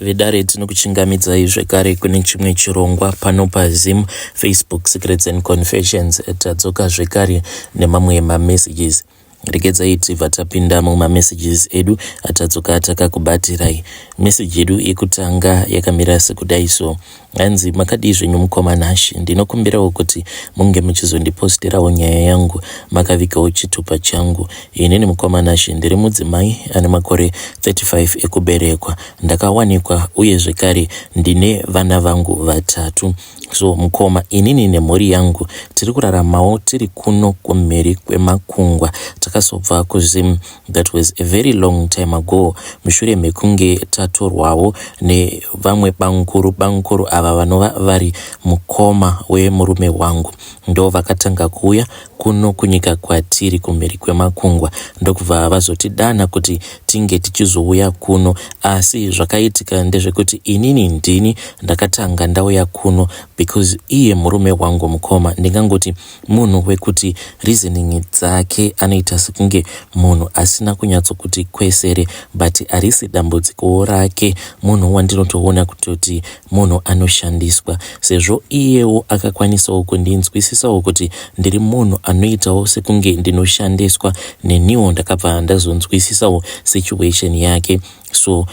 Vedare, tinokuchingamidzai zvekare kune chimwe chirongwa pano paZim Facebook Secrets and Confessions. Tadzoka zvekare nemamwe mamessages. Regedzai tibva tapinda mumamessages edu atadzoka takakubatirai. Meseji yedu yekutanga yakamira sekudai so. Hanzi, "Makadii zvenyu mukoma Nash? Ndinokumbirawo kuti munge muchizondiposterawo nyaya yangu makavigawo chitupa changu. Inini mukoma Nash ndiri mudzimai ane makore 35 ekuberekwa. Ndakawanikwa uye zvekare ndine vana vangu vatatu. So mukoma, inini nemhuri yangu tiri kuraramawo tiri kuno kumhiri kwemakungwa. Takasobva kuZim, that was a very long time ago, mushure mekunge tatorwawo nevamwe bamukuru. Bamukuru ava vanova vari mukoma wemurume wangu, ndo vakatanga kuuya kuno kunyika kwatiri kumhiri kwemakungwa, ndokubva vazotidana kuti tinge tichizouya kuno. Asi zvakaitika ndezvekuti inini ndini ndakatanga ndauya kuno, because iye murume wangu, mukoma, ndingangoti munhu wekuti reasoning dzake anoita sekunge munhu asina kunyatsokuti kwesere, but harisi dambudzikowo rake. Munhu wandinotoona kutoti munhu anoshandiswa, sezvo iyewo akakwanisawo kundinzwisisawo kuti ndiri munhu anoitawo sekunge ndinoshandiswa. Neniwo ndakabva ndazonzwisisawo situation yake. So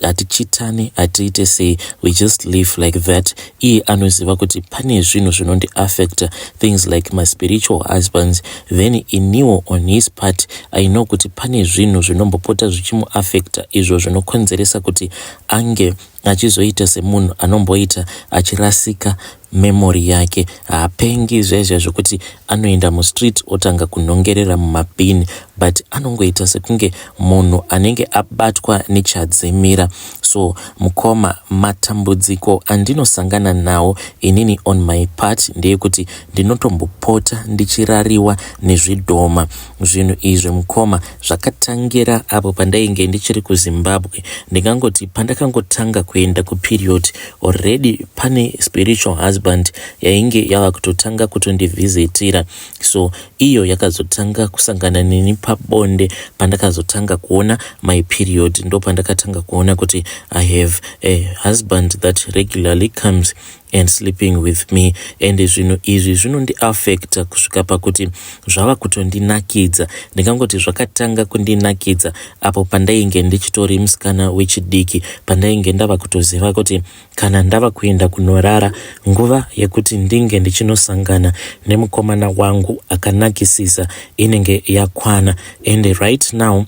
hatichitane, hatiite sei, we just live like that. Iye anoziva kuti pane zvinhu zvinondiaffecta, things like maspiritual husbands. Then iniwo on his part, I know kuti pane zvinhu zvinombopota zvichimuaffecta, izvo zvinokonzeresa kuti ange achizoita semunhu anomboita achirasika memory yake. Haapengi zvaizva zvokuti anoenda mustreet otanga kunongerera mumabhini, but anongoita sekunge munhu anenge abatwa nechadzimira. So mukoma, matambudziko andinosangana nawo inini on my part ndeyekuti ndinotombopota ndichirariwa nezvidhoma. Zvinhu izvi, mukoma, zvakatangira apo pandainge ndichiri kuZimbabwe. Ndingangoti pandakangotanga kuenda kuperiod, already pane spiritual husband yainge yava kutotanga kutondivhizitira. So iyo yakazotanga kusangana neni pabonde pandakazotanga kuona my period. Ndo pandakatanga kuona kuti I have a husband that regularly comes and sleeping with me, and zvinhu izvi zvinondiafecta kusvika pakuti zvava kutondinakidza. Ndingangoti zvakatanga kundinakidza apo pandainge ndichitori musikana wechidiki, pandainge ndava kutoziva kuti kana ndava kuenda kunorara, nguva yekuti ndinge ndichinosangana nemukomana wangu akanakisisa inenge yakwana. And right now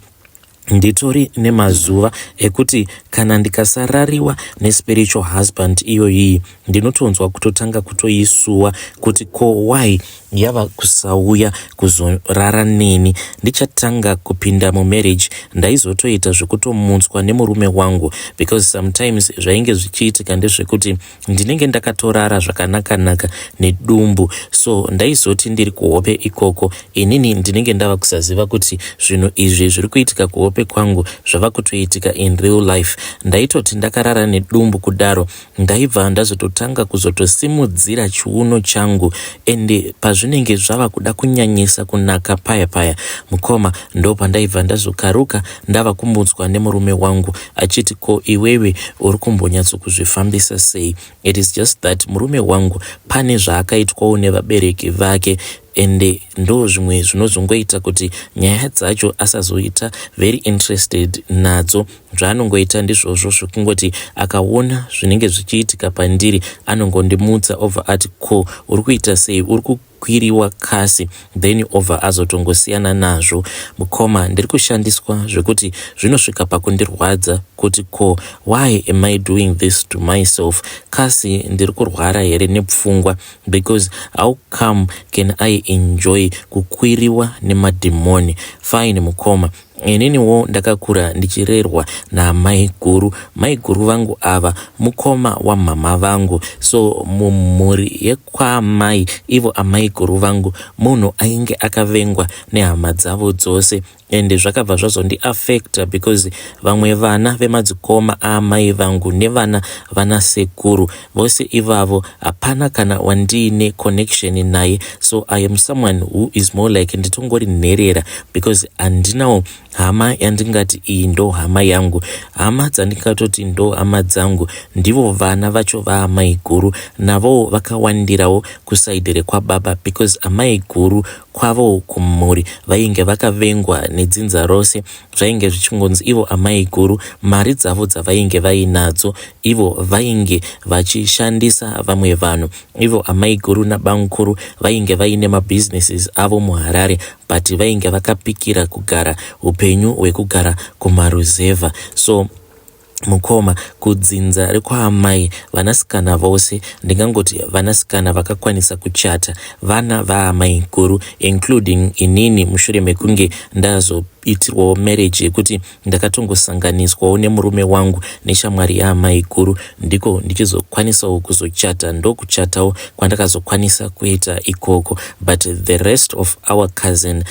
nditori nemazuva ekuti kana ndikasarariwa nespiritual husband iyoyi, ndinotonzwa kutotanga kutoisuwa kuti ko why yava kusauya kuzorara neni. Ndichatanga kupinda mumarriage, ndaizotoita zvekutomutswa nemurume wangu, because sometimes zvainge zvichiitika ndezvekuti ndinenge ndakatorara zvakanaka-naka nedumbu. So ndaizoti ndiri kuhope ikoko, inini ndinenge ndava kusaziva kuti zvinhu izvi zviri kuitika kuhope kwangu zvava kutoitika in real life. Ndaitoti ndakarara nedumbu kudaro, ndaibva ndazototanga kuzotosimudzira chiuno changu, ende pazvinenge zvava kuda kunyanyisa kunaka paya paya, mukoma, ndo pandaibva ndazokaruka ndava kumutswa nemurume wangu achiti, 'Ko iwewe uri kumbonyatsokuzvifambisa sei?' It is just that murume wangu pane zvaakaitwawo nevabereki vake, ende ndo zvimwe zvinozongoita kuti nyaya dzacho asazoita very interested nadzo. Zvaanongoita ndizvozvo zvekungoti akaona zvinenge zvichiitika pandiri, anongondimutsa, obva ati, 'Ko uri kuita sei? Uri kukwiriwa kasi?' Then obva azotongosiyana nazvo. Mukoma, ndiri kushandiswa zvekuti zvinosvika pakundirwadza kuti ko why am I doing this to myself? Kasi ndiri kurwara here nepfungwa? Because how come can I enjoy kukwiriwa nemadhimoni? Fine mukoma, ininiwo ndakakura ndichirerwa naamai guru. Mai guru vangu ava mukoma wamama vangu. So mumhuri yekwaamai, ivo amai guru vangu munhu ainge akavengwa nehama dzavo dzose, ende zvakabva zvazondiafecta because vamwe vana vemadzikoma aamai vangu nevana vanasekuru vose ivavo, hapana kana wandiine connection naye. So I am someone who is more like nditongori nherera, because handinawo Hama yandingati iyi ndo hama yangu, hama dzandingatoti ndo hama dzangu ndivo vana vacho vaamai guru. Navowo vakawandirawo kuside rekwababa because amai guru kwavowo kumhuri vainge vakavengwa nedzinza rose. Zvainge zvichingonzi ivo amai guru mari dzavo dzavainge vainadzo ivo vainge vachishandisa vamwe vanhu. Ivo amai guru nabamukuru vainge vaine mabusinesses avo muHarare, but vainge vakapikira kugara upenyu hwekugara kumaruzevha. So mukoma, kudzinza rekwaamai, vanasikana vose, ndingangoti vanasikana vakakwanisa kuchata vana vaamai guru, including inini, mushure mekunge ndazoitirwawo marriage yekuti ndakatongosanganiswawo nemurume wangu neshamwari yaamai guru, ndiko ndichizokwanisawo kuzochata, ndokuchatawo kwandakazokwanisa kuita ikoko. But the rest of our cousin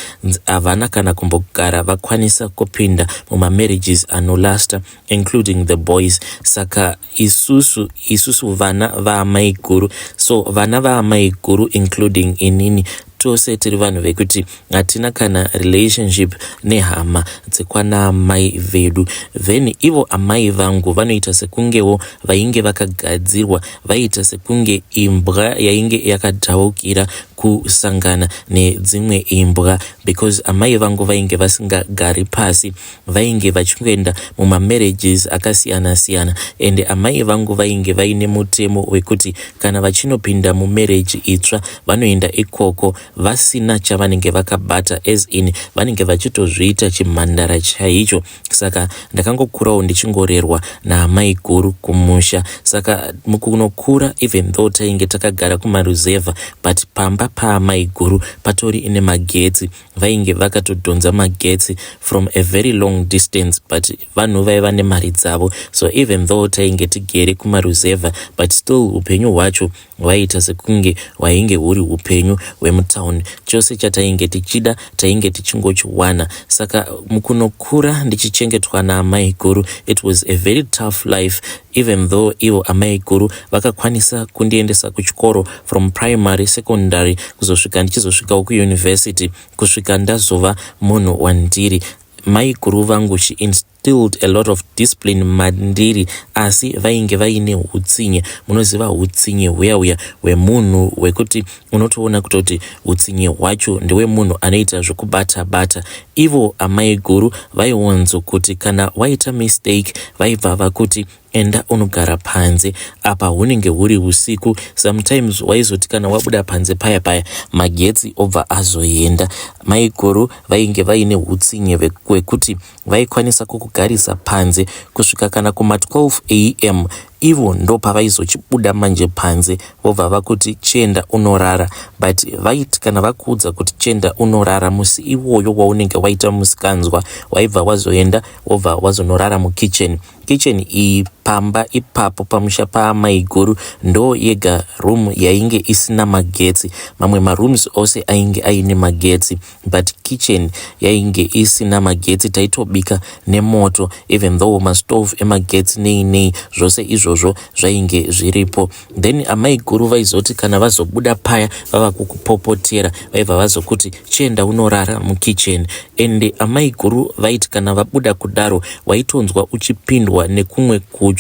havana kana kumbogara vakwanisa kupinda mumamarriages anolasta, including the boys. Saka isusu vana vaamai guru, so vana vaamai guru including inini, tose tiri vanhu vekuti hatina kana relationship nehama dzekwana amai vedu. Then ivo amai vangu vanoita sekungewo vainge vakagadzirwa, vaiita sekunge imbwa yainge yakadhaukira kusangana nedzimwe imbwa, because amai vangu vainge vasingagari pasi, vainge vachingoenda mumamarriages akasiyana-siyana. Ende amai vangu vainge vaine mutemo wekuti kana vachinopinda mumarriage itsva, vanoenda ikoko vasina chavanenge vakabata, as in vanenge vachitozviita chimhandara chaicho. Saka ndakangokurawo ndichingorerwa naamai guru kumusha. Saka mukunokura, even though tainge takagara kumaruzevha, but pamba paamai guru patori nemagetsi. Vainge vakatodhonza magetsi from a very long distance, but vanhu vaiva nemari dzavo. So even though tainge tigere kumaruzevha, but still upenyu hwacho hwaiita sekunge hwainge huri upenyu hwemutauni. Chose chatainge tichida tainge tichingochiwana. Saka mukunokura ndichichengetwa naamai guru, it was a very tough life, even though ivo amai guru vakakwanisa kundiendesa kuchikoro from primary, secondary, kuzosvika ndichizosvikawo kuuniversity, kusvika ndazova munhu wandiri. Mai guru vangu, she instilled a lot of discipline mandiri, asi vainge vaine utsinye. Munoziva utsinye huya huya hwemunhu hwekuti unotoona kutoti utsinye hwacho ndewemunhu anoita zvekubata bata. Ivo amai guru vaiwanzo kuti kana waita mistake, vaibva vakuti, "Enda unogara panze." Apa hunenge huri usiku. Sometimes waizoti kana wabuda panze paya paya, magetsi obva azoenda. Maiguru vainge vaine utsinye hwekuti vaikwanisa kukugarisa panze kusvika kana kuma12 am. Ivo ndo pavaizochibuda manje panze, vobva vakuti, "Chienda unorara." But vaiti kana vakuudza kuti chienda unorara, musi iwoyo waunenge waita musikanzwa, waibva wazoenda, wobva wazonorara mukitchen. Kitchen iyi pamba ipapo pamusha paamaiguru ndo yega room yainge isina magetsi. Mamwe marooms ose ainge aine magetsi, but kitchen yainge isina magetsi. Taitobika nemoto, even though mastove emagetsi nei nei zvose izvozvo zvainge zviripo. Then amaiguru vaizoti kana vazobuda paya vava kukupopotera, vaibva vazokuti, "Chienda unorara mukitchen." Ende amaiguru vaiti kana vabuda kudaro, waitonzwa uchipindwa nekumwe kutya,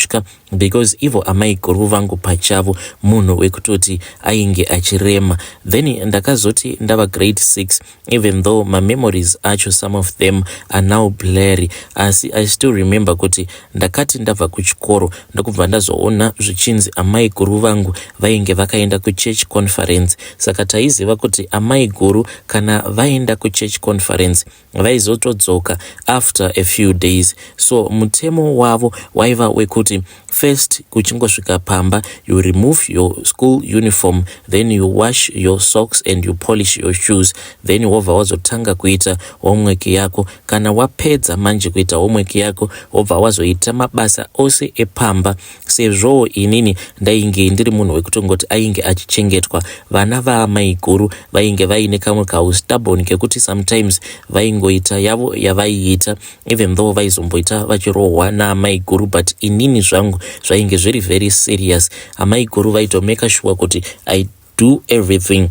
because ivo amaiguru vangu pachavo munhu wekutoti ainge achirema. Then ndakazoti ndava grade 6, even though mamemories acho, some of them are now blurry, asi I still remember kuti ndakati ndabva kuchikoro, ndokubva ndazoona zvichinzi amai guru vangu vainge vakaenda kuchurch conference. Saka taiziva kuti amai guru kana vaenda kuchurch conference, vaizotodzoka after a few days. So mutemo wavo waiva wekuti first kuchingosvika pamba, you remove your school uniform, then you wash your socks and you polish your shoes, then wobva wazotanga kuita homework yako. Kana wapedza manje kuita homework yako, wobva wazoita mabasa ose epamba. Sezvowo inini ndainge ndiri munhu wekutongoti ainge achichengetwa, vana vaamaiguru vainge vaine kamwe kaustubborn kekuti sometimes vaingoita yavo yavaiita, even though vaizomboita vachirohwa naamaiguru. But inini zvangu zvainge zviri very serious. Amaiguru vaitomake sure kuti I do everything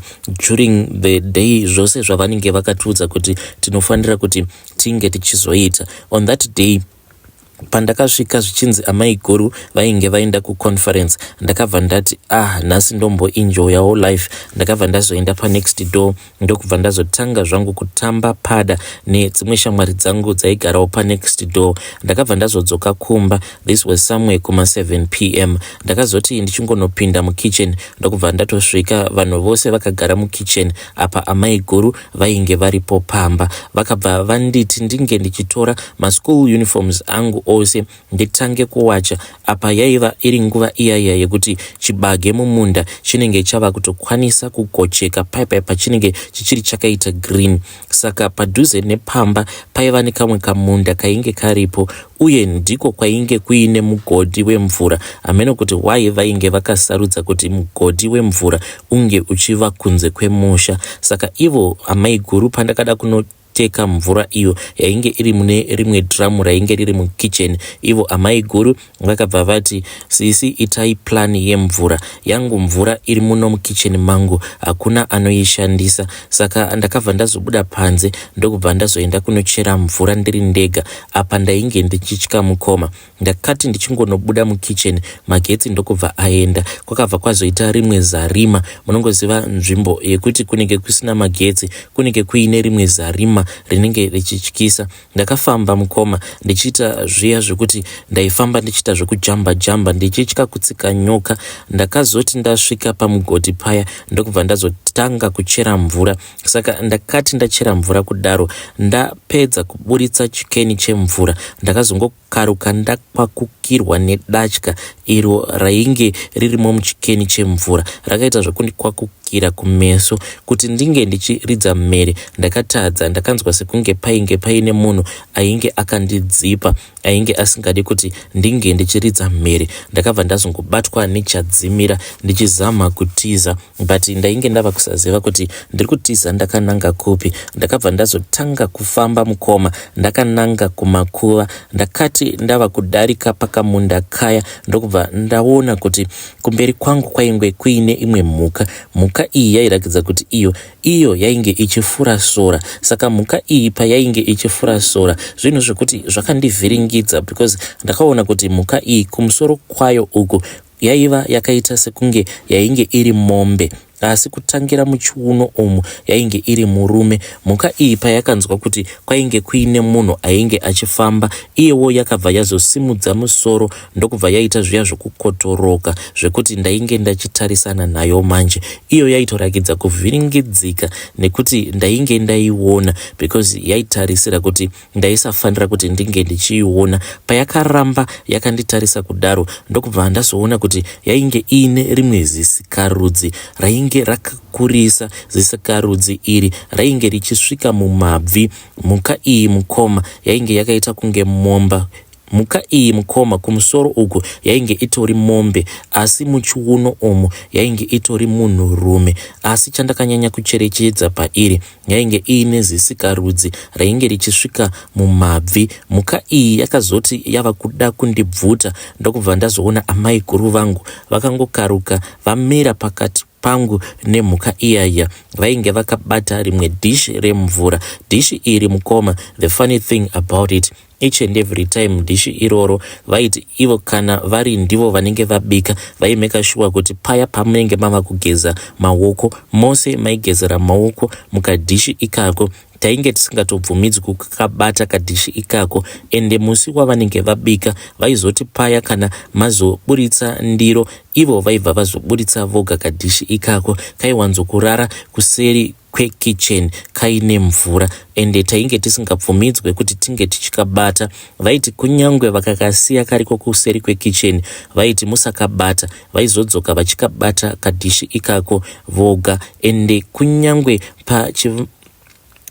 during the day, zvose zvavanenge vakatiudza kuti tinofanira kuti tinge tichizoita. On that day pandakasvika zvichinzi amai guru vainge vaenda kuconference, ndakabva ndati, "Ah, nhasi ndomboenjoyawo life." Ndakabva ndazoenda panext door, ndokubva ndazotanga zvangu kutamba pada nedzimwe shamwari dzangu dzaigarawo panext door. Ndakabva ndazodzoka kumba. This was somewhere kuma7 p.m. Ndakazoti ndichingonopinda mukitchen, ndokubva ndatosvika vanhu vose vakagara mukitchen. Apa amai guru vainge varipo pamba. Vakabva vanditi ndinge ndichitora maschool uniforms angu ose, nditange kuwacha. Apa yaiva iri nguva iyaiya yekuti chibage mumunda chinenge chava kutokwanisa kugocheka paipai pachinenge chichiri chakaita green. Saka padhuze nepamba paiva nekamwe kamunda kainge karipo, uye ndiko kwainge kuine mugodhi wemvura. Hameno kuti why vainge vakasarudza kuti mugodhi wemvura unge uchiva kunze kwemusha. Saka ivo amai guru, pandakada kunoteka mvura iyo yainge iri mune rimwe dhiramu rainge riri mukitchen, ivo amai guru vakabva vati, "Sisi, itai plan yemvura yangu. Mvura iri muno mukitchen mangu hakuna anoishandisa." Saka ndakabva ndazobuda panze, ndokubva ndazoenda kunochera mvura ndiri ndega. Apa ndainge ndichitya, mukoma. Ndakati ndichingonobuda mukitchen, magetsi ndokubva aenda. Kwakabva kwazoita rimwe zarima. Munongoziva nzvimbo yekuti kunenge kusina magetsi, kunenge kuine rimwe zarima rinenge richityisa. Ndakafamba, mukoma, ndichiita zviya zvekuti ndaifamba ndichiita zvekujamba jamba, ndichitya kutsika nyoka. Ndakazoti ndasvika pamugodhi paya, ndokubva ndazotanga kuchera mvura. Saka ndakati ndachera mvura kudaro, ndapedza kuburitsa chikeni chemvura, ndakazongokaruka ndakwakukirwa nedatya iro rainge ririmo muchikeni chemvura. Rakaita zvekundikwakukira kumeso. Kuti ndinge ndichiridza mhere ndakatadza. Ndakanzwa sekunge painge paine munhu ainge akandidzipa, ainge asingadi kuti ndinge ndichiridza mhere. Ndakabva ndazongobatwa nechadzimira ndichizama kutiza, but ndainge ndava kusaziva kuti ndiri kutiza ndakananga kupi. Ndakabva ndazotanga kufamba, mukoma, ndakananga kumakuva. Ndakati ndava kudarika pakamunda kaya, ndokubva ndaona kuti kumberi kwangu kwainge kuine imwe mhuka. Mhuka iyi yairatidza kuti iyo yainge ichifura sora. Saka mhuka iyi payainge ichifura sora, zvinhu zvekuti zvakandivhiringidza, because ndakaona kuti mhuka iyi kumusoro kwayo uku yaiva yakaita sekunge yainge iri mombe, asi kutangira muchiuno umu yainge iri murume. Mhuka iyi payakanzwa kuti kwainge kuine munhu ainge achifamba, iyewo yakabva yazosimudza musoro, ndokubva yaita zviya zvokukotoroka zvekuti ndainge ndachitarisana nayo. Manje iyo yaitorakidza kuvhiringidzika nekuti ndainge ndaiona, because yaitarisira kuti ndaisafanira kuti ndinge ndichiiona. Payakaramba yakanditarisa kudaro, ndokubva ndazoona kuti yainge iine rimwe zisikarudzi rainge rakakurisa. Zisikarudzi iri rainge richisvika mumabvi. Mhuka iyi, mukoma, yainge yakaita kunge momba. Mhuka iyi, mukoma, kumusoro uku yainge itori mombe, asi muchiuno umu yainge itori munhurume. Asi chandakanyanya kucherechedza pairi, yainge iine zisikarudzi rainge richisvika mumabvi. Mhuka iyi yakazoti yava kuda kundibvuta, ndokubva ndazoona amai guru vangu vakangokaruka vamira pakati pangu nemhuka iyaya. Vainge vakabata rimwe dhishi remvura. Dhishi iri, mukoma, the funny thing about it, each and every time dhishi iroro vaiti ivo kana vari ndivo vanenge vabika, vaimeka sure kuti paya pamunenge mava kugeza maoko, mose maigezera maoko mukadhishi ikako. Tainge tisingatobvumidzwi kukabata kadhishi ikako. Ende musi wavanenge vabika, vaizoti paya kana mazoburitsa ndiro, ivo vaibva vazoburitsa voga kadhishi ikako. Kaiwanzokurara kuseri kwekitchen kaine mvura, ende tainge tisingabvumidzwe kuti tinge tichikabata. Vaiti kunyange vakakasiya kariko kuseri kwekitchen, vaiti musakabata. Vaizodzoka vachikabata kadhishi ikako voga. Ende kunyange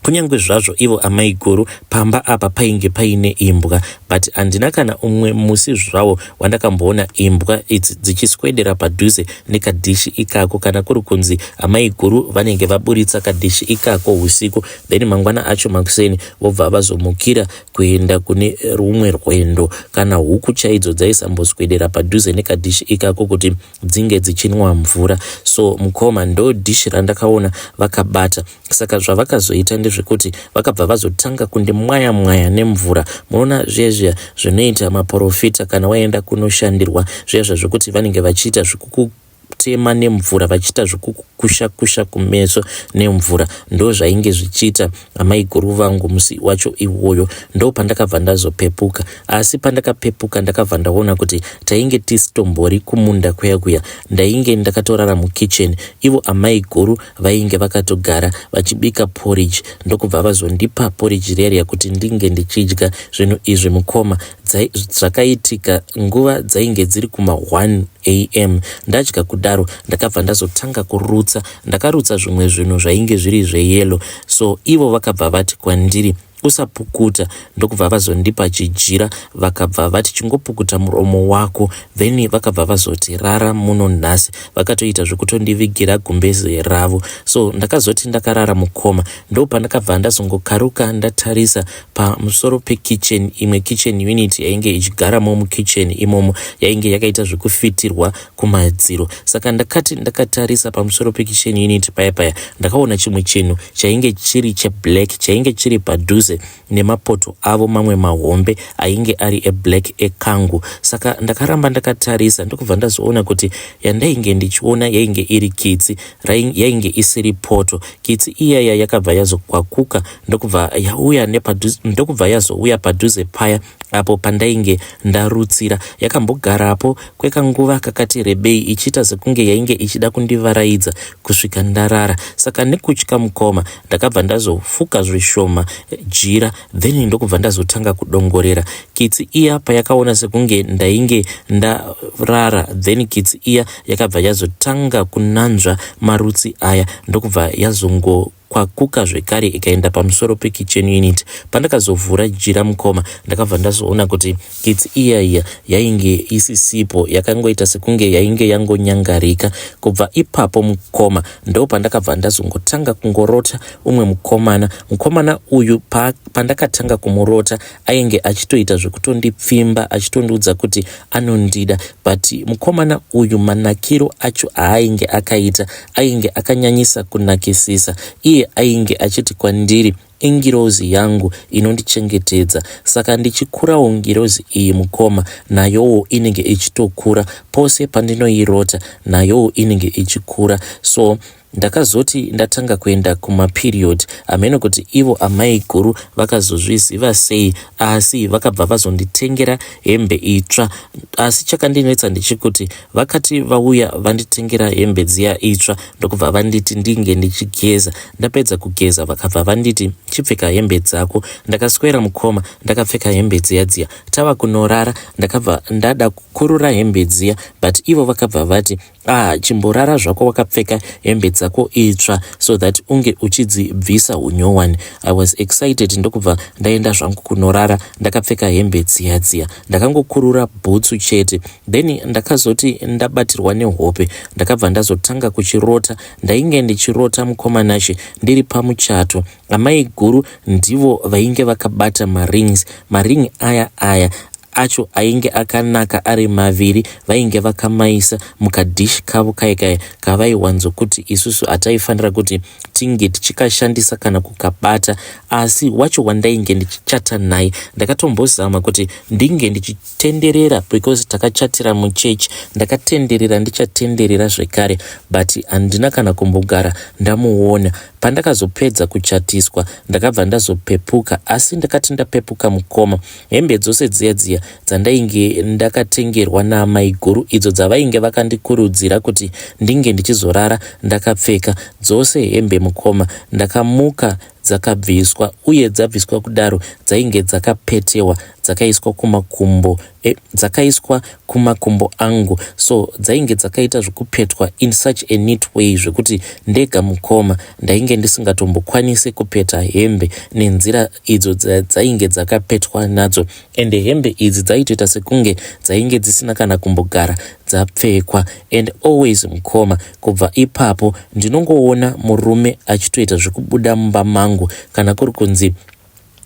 Kunyange zvazvo ivo amaiguru pamba apa painge paine imbwa but handina kana umwe musi zvawo wandakamboona imbwa idzi dzichiswedera padhuze nekadhishi ikako kana kuri kunzi amaiguru vanenge vaburitsa kadhishi ikako usiku then mangwana acho makuseni vobva vazomukira kuenda kune rumwe rwendo kana huku chaidzo dzaisamboswedera padhuze nekadhishi ikako kuti dzinge dzichinwa mvura so mukoma ndo dhishi randakaona vakabata saka zvavakazoita ndezvekuti vakabva vazotanga kundimwaya mwaya nemvura munoona zviya zviya zvinoita maporofita kana waenda kunoshandirwa zviya zviya zvekuti vanenge vachiita zvekukutema nemvura vachiita zvekukusha kusha kumeso nemvura ndo zvainge zvichiita amaiguru vangu musi wacho iwoyo ndo pandakabva ndazopepuka asi pandakapepuka ndakabva ndaona kuti tainge tisitombori kumunda kuya kuya ndainge ndakatorara mukitchen ivo amaiguru vainge vakatogara vachibika porridge ndokubva vazondipa porridge riya riya kuti ndinge ndichidya zvinhu izvi mukoma zvakaitika nguva dzainge dziri kuma 1 am ndadya kudaro ndakabva ndazotanga kurutsa ndakarutsa zvimwe zvinhu zvainge zviri zveyellow so ivo vakabva vati kwandiri usapukuta ndokubva vazondipa chijira vakabva vati chingopukuta muromo wako then vakabva vazoti rara muno nhasi vakatoita zvekutondivigira gumbeze ravo so ndakazoti ndakarara mukoma ndopandakabva ndazongokaruka ndatarisa pamusoro pekitchen imwe kitchen unit yainge ichigaramo mukitchen imomo yainge yakaita zvekufitirwa kumadziro saka ndakati ndakatarisa pamusoro pekitchen unit paya paya ndakaona chimwe chinhu chainge chiri cheblack chainge chiri padhuze nemapoto avo mamwe mahombe ainge ari eblack ekangu saka ndakaramba ndakatarisa ndokubva ndazoona kuti yandainge ndichiona yainge iri kitsi yainge isiri poto kitsi iyaya yakabva yazokwakuka ndokubva yauya ndokubva yazouya padhuze paya apo pandainge ndarutsira yakambogarapo kwekanguva kakati rebei ichiita sekunge yainge ichida kundivaraidza kusvika ndarara saka nekutya mukoma ndakabva ndazofuka zvishoma jira then ndokubva ndazotanga kudongorera kitsi iya payakaona sekunge ndainge ndarara then kitsi iya yakabva yazotanga kunanzva marutsi aya ndokubva yazongo kwakuka zvekare ikaenda pamusoro pekitchen unit pandakazovhura jira mukoma ndakabva ndazoona kuti kitsi iya iya yainge isisipo yakangoita sekunge yainge yangonyangarika kubva ipapo mukoma ndo pandakabva ndazongotanga kungorota umwe mukomana mukomana uyu pa, pandakatanga kumurota ainge achitoita zvekutondipfimba achitondiudza kuti anondida but mukomana uyu manakiro acho aainge akaita ainge akanyanyisa kunakisisa iye ainge achiti kwandiri ingirozi yangu inondichengetedza saka ndichikurawo ngirozi iyi mukoma nayowo inenge ichitokura pose pandinoirota nayowo inenge ichikura so Ndakazoti ndatanga kuenda kumaperiod hameno kuti ivo amai guru vakazozviziva sei asi vakabva vazonditengera hembe itsva asi chakandinetsa ndechekuti vakati vauya vanditengera hembe dziya itsva ndokubva vanditi ndinge ndichigeza ndapedza kugeza vakabva vanditi chipfeka hembe dzako ndakaswera mukoma ndakapfeka hembe dziya dziya tava kunorara ndakabva ndada kukurura hembe dziya but ivo vakabva vati Ah, chimborara zvako wakapfeka hembe dzako itsva so that unge uchidzibvisa hunyowani. I was excited ndokubva ndaenda zvangu kunorara ndakapfeka hembe dziya dziya. Ndakangokurura bhutsu chete. Then ndakazoti ndabatirwa nehope ndakabva ndazotanga kuchirota. Ndainge ndichirota mukoma Nashe ndiri pamuchato. Amai guru ndivo vainge vakabata marings. Maring aya aya acho ainge akanaka ari maviri vainge vakamaisa mukadhishi kavo kaye kaye kavaiwanzokuti isusu hataifanira kuti tinge tichikashandisa kana kukabata asi wacho wandainge ndichichata naye ndakatombozama kuti ndinge ndichitenderera because takachatira muchechi ndakatenderera ndichatenderera zvekare but handina kana kumbogara ndamuona pandakazopedza kuchatiswa ndakabva ndazopepuka asi ndakati ndapepuka mukoma Hembe dzose dziya dziya dzandainge ndakatengerwa naamaiguru idzo dzavainge vakandikurudzira kuti ndinge ndichizorara ndakapfeka dzose hembe mukoma ndakamuka dzakabviswa uye dzabviswa kudaro dzainge dzakapetewa Dzakaiswa kumakumbo e, dzakaiswa kumakumbo angu so dzainge dzakaita zvekupetwa in such a neat way zvekuti ndega mukoma ndainge ndisingatombokwanise kupeta hembe nenzira idzo dzainge dzakapetwa nadzo. Ende hembe idzi dzaitoita sekunge dzainge dzisina kana kumbogara dzapfekwa. And always mukoma, kubva ipapo ndinongoona murume achitoita zvekubuda mumba mangu kana kuri kunzi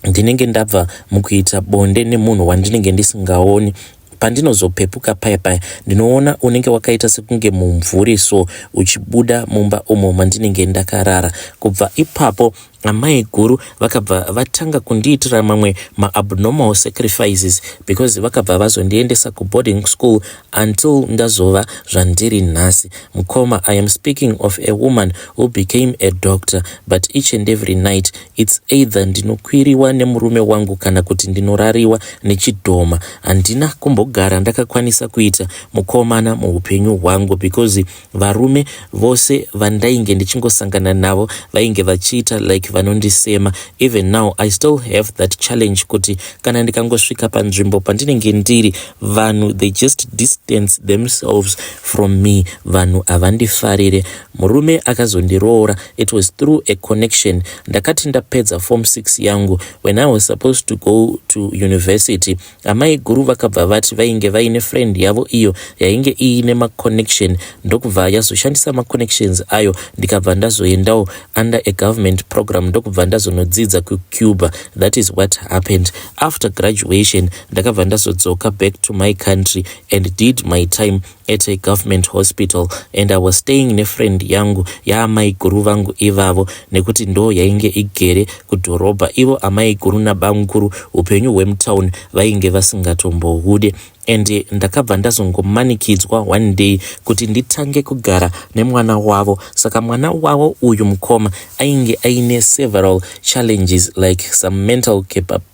ndinenge ndabva mukuita bonde nemunhu wandinenge ndisingaoni. Pandinozopepuka paya paya, ndinoona unenge wakaita sekunge mumvuri so uchibuda mumba umo mandinenge ndakarara. Kubva ipapo amai guru vakabva vatanga kundiitira mamwe maabnormal sacrifices, because vakabva vazondiendesa kuboarding school until ndazova zvandiri nhasi. Mukoma, I am speaking of a woman who became a doctor, but each and every night it's either ndinokwiriwa nemurume wangu kana kuti ndinorariwa nechidhoma. Handina kumbogara ndakakwanisa kuita mukomana muupenyu hwangu, because varume vose vandainge ndichingosangana navo vainge vachiita like vanondisema. Even now I still have that challenge kuti kana ndikangosvika panzvimbo pandinenge ndiri, vanhu, they just distance themselves from me. Vanhu havandifarire. Murume akazondiroora, it was through a connection. Ndakati ndapedza form 6 yangu, when I was supposed to go to university, amai guru vakabva vati vainge vaine friend yavo iyo yainge iine maconnection, ndokubva yazoshandisa maconnections ayo, ndikabva ndazoendawo under a government program, ndokubva ndazonodzidza kuCuba. That is what happened. After graduation ndakabva ndazodzoka back to my country and did my time at a government hospital, and I was staying nefriend yangu yaamai guru vangu ivavo, nekuti ndo yainge igere kudhorobha. Ivo amai guru nabamukuru upenyu hwemutauni vainge vasingatombohude, and ndakabva ndazongomanikidzwa one day kuti nditange kugara nemwana wavo. Saka mwana wavo uyu, mukoma, ainge aine several challenges, like some mental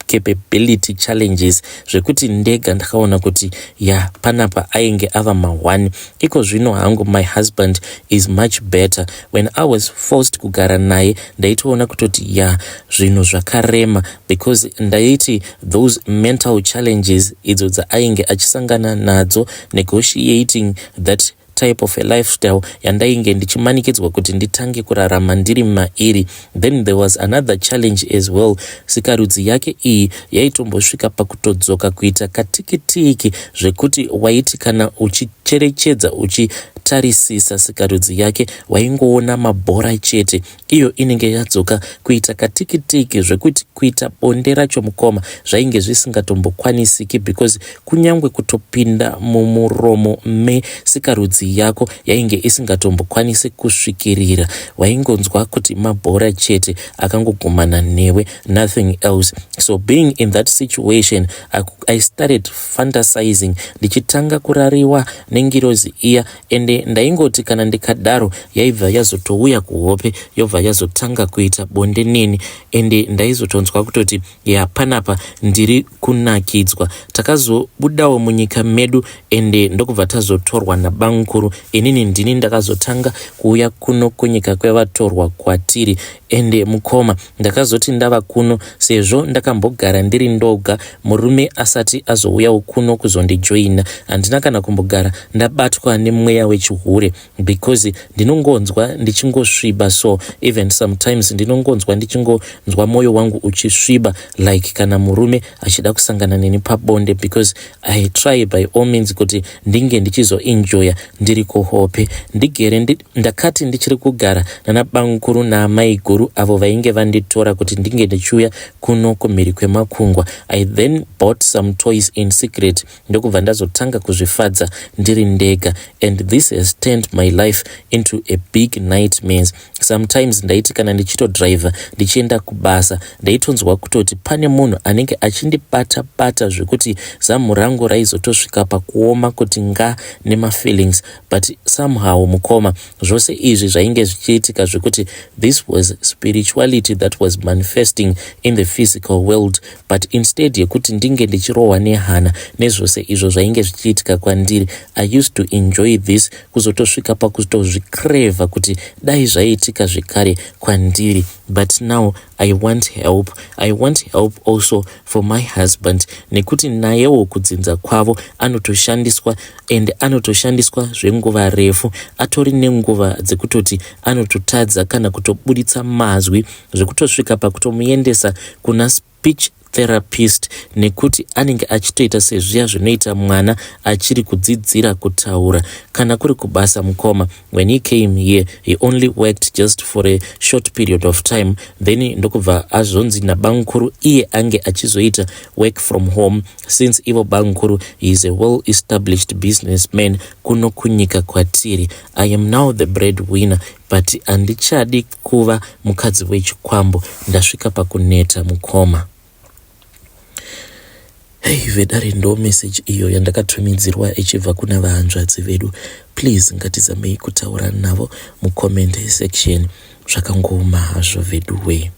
capability challenges, zvekuti ndega ndakaona kuti ya, panapa ainge ava ma1. Iko zvino hangu my husband is much better. When I was forced kugara naye, ndaitoona kutoti ya, zvinhu zvakarema, because ndaiti those mental challenges idzo dzaainge achisangana nadzo, negotiating that type of a lifestyle yandainge ndichimanikidzwa kuti nditange kurarama ndiri mairi. Then there was another challenge as well. Sikarudzi yake iyi yaitombosvika pakutodzoka kuita katikitiki, zvekuti waiti kana uchicherechedza, uchitarisisa sikarudzi yake, waingoona mabhora chete. Iyo inenge yadzoka kuita katikitiki, zvekuti kuita bonde racho, mukoma, zvainge zvisingatombokwanisiki, because kunyange kutopinda mumuromo mesikarudzi yako yainge isingatombokwanisi kusvikirira. Waingonzwa kuti mabhora chete akangogumana newe, nothing else. So being in that situation, I started fantasizing ndichitanga kurariwa nengirozi iya, ende ndaingoti kana ndikadaro yaibva yazotouya kuhope, yobva yazotanga kuita bonde neni, ende ndaizotonzwa kutoti ya, panapa ndiri kunakidzwa. Takazobudawo munyika medu, ende ndokubva tazotorwa nabamukuru. Inini ndini ndakazotanga kuuya kuno kunyika kwevatorwa kwatiri. Ende mukoma, ndakazoti ndava kuno, sezvo ndakambogara ndiri ndoga murume asati azouyawo kuno kuzondijoina, handina kana kumbogara ndabatwa nemweya wechihure, because ndinongonzwa ndichingosviba. So even sometimes ndinongonzwa ndichingonzwa mwoyo wangu uchisviba, like kana murume achida kusangana neni pabonde, because I try by all means kuti ndinge ndichizoenjoya ndiri kuhope ndigere. Ndakati ndichiri kugara nanabamukuru naamaiguru avo vainge vanditora kuti ndinge ndichiuya kuno kumhiri kwemakungwa, I then bought some toys in secret, ndokubva ndazotanga kuzvifadza ndiri ndega, and this has turned my life into a big nightmares. Sometimes ndaiti kana ndichitodhiraivha ndichienda kubasa, ndaitonzwa kutoti pane munhu anenge achindibata bata, zvekuti zamu rangu raizotosvika pakuoma kuti nga nemafeelings. But somehow, mukoma, zvose izvi zvainge zvichiitika zvekuti this was spirituality that was manifesting in the physical world. But instead yekuti ndinge ndichirohwa nehana nezvose izvo zvainge zvichiitika kwandiri, I used to enjoy this kuzotosvika pakutozvikrevha kuti dai zvaitika. zvakaitika zvekare kwandiri but now I want help. I want help also for my husband nekuti nayewo kudzinza kwavo anotoshandiswa and anotoshandiswa zvenguva refu. Atori nenguva dzekutoti anototadza kana kutobuditsa mazwi zvekutosvika pakutomuendesa kuna speech therapist nekuti anenge achitoita sezviya zvinoita mwana achiri kudzidzira kutaura. Kana kuri kubasa mukoma, when he came here he only worked just for a short period of time, then ndokubva azonzi nabamukuru iye ange achizoita work from home, since ivo bamukuru he is a well established businessman kuno kunyika kwatiri. I am now the bread winner, but handichadi kuva mukadzi wechikwambo. Ndasvika pakuneta mukoma. Hei vedare, ndo message iyo yandakatumidzirwa ichibva kuna vahanzvadzi vedu. Please, ngatizamei kutaura navo mucomment section. Zvakangoma hazvo vedu wee.